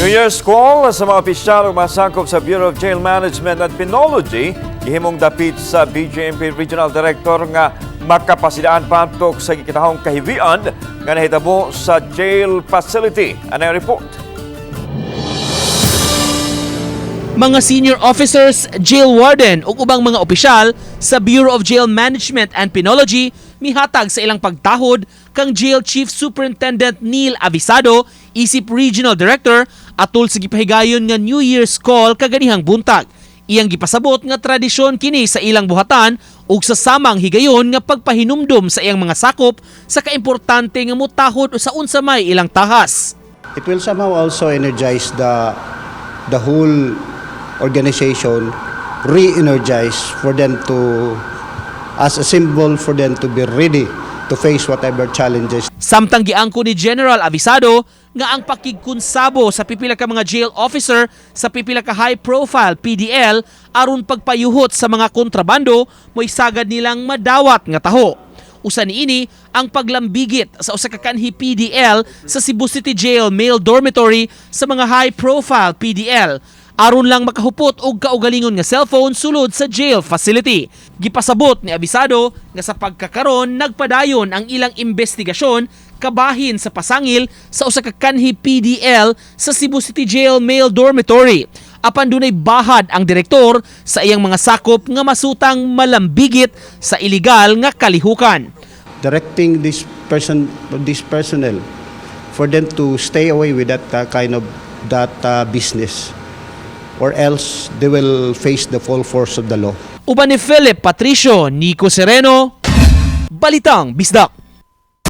New Year's call sa mga opisyal ug masakop sa Bureau of Jail Management and Penology gihimong dapit sa BJMP Regional Director nga makapasidaan batok sa gikatahong kahiwian nga nahitabo sa jail facility. Ano ang report? Mga senior officers, jail warden ug ubang mga opisyal sa Bureau of Jail Management and Penology mihatag sa ilang pagtahod kang Jail Chief Superintendent Neil Avisado isip Regional Director atol sa gipahigayon nga New Year's call kaganihang buntag. Iyang gipasabot nga tradisyon kini sa ilang buhatan ug sa samang higayon nga pagpahinumdom sa iyang mga sakop sa kaimportante nga mutahod sa unsa may ilang tahas. It will somehow also energize the whole organization, re-energize for them to, as a symbol for them to be ready to face whatever challenges. Samtang giangko ni General Avisado nga ang pakigkonsabo sa pipila ka mga jail officer sa pipila ka high profile PDL aron pagpayuhot sa mga kontrabando mo'y sagad nilang madawat nga taho. Usa niini ang paglambigit sa usa ka kanhi PDL sa Cebu City Jail male dormitory sa mga high profile PDL aron lang makahupot og kaugalingon nga cellphone sulod sa jail facility. Gipasabot ni Abisado nga sa pagkakaron nagpadayon ang ilang investigasyon kabahin sa pasangil sa usa ka kanhi PDL sa Cebu City Jail male dormitory. Apan dunay bahad ang direktor sa iyang mga sakop nga masutang malambigit sa iligal nga kalihukan. Directing this person, this personnel, for them to stay away with that kind of that business, or else they will face the full force of the law. Uban ni Philip Patricio, Nico Sereno, Balitang Bisdak.